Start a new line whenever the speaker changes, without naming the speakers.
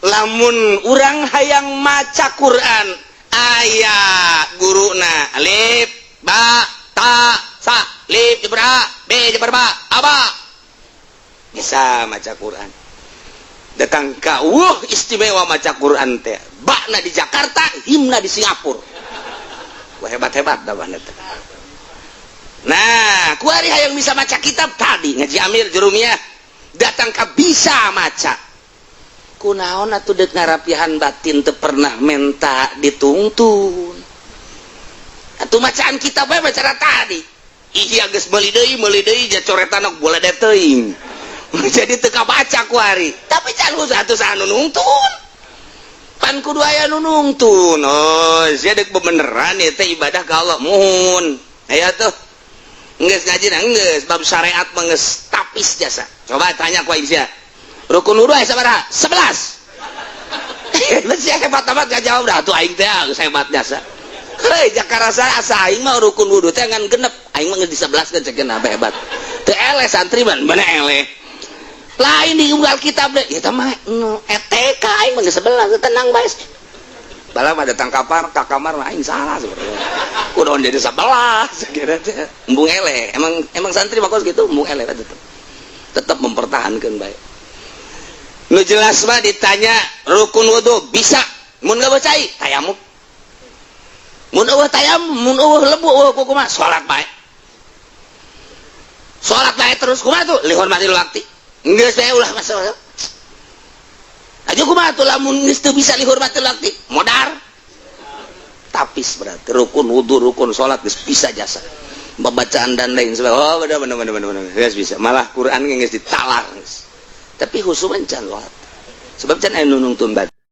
Lamun urang hayang maca Quran, aya guruna, alif ba ta sa, lif jeber a, b jeber ba, aba, bisa maca Quran. Datang ka, wuh, istimewa maca Quran teh, bakna di Jakarta, himna di Singapura. Wah, hebat hebat dah teh. Nah, kuari hayang bisa maca kitab, tadi ngaji Amir Jurumiyah, datang ka bisa maca. Kunaon atuh dek ngarapihan batin teu pernah menta ditungtun? Atuh macaan kitab bae, maca tadi. Iya, geus meuli deui, meuli deui, ja coretan bola teuing. Jadi teu kabaca kuari. Tapi can atuh saha nu nungtun? Pan kudu aya nu nungtun. Oh, sia dek bebeneran ieu teh ibadah ka Allah, muhun. Aya tuh. Geus ngaji na geus bab syariat mah geus tapis jasa. Coba tanya ku aing sia. Rukun wudu aya sabaraha? 11. Sia hebat amat gak jawab dah tuh, aing teh geus hebat jasa. Hei, jaka rasa asa aing mah rukun wudu teh ngan 6. Aing mah geus di 11 kan, cek apa hebat. Teu eleh santri mah, mana eleh. Lain di unggal kitab deh, eta mah ETK, aing mah geus 11, tenang bae. Bala mah datang kapar ka kamar mah, aing salah sebenarnya. Kudu jadi 11 kira teh. Embung eleh, emang emang santri mah kos gitu, embung eleh tetep. Tetep mempertahankan bae. Nu jelas mah ditanya rukun wudu bisa, mun gak cai tayamum. Mun euweuh tayamum, mun euweuh lebu, euweuh kumaha, salat bae. Salat bae terus kumaha tuh lihormatil waqti. Geus bae, ulah masalah. Aja kumaha tuh lamun geus teu bisa lihormatil waqti, modar. Tapis berarti rukun wudu, rukun salat geus bisa jasa. Pembacaan dan lain sebagainya. Oh, bener bener bener bener bener. Geus bisa. Malah Quran geus ditalar geus. Tapi khusus can salat. Sebab can aya nu nungtun.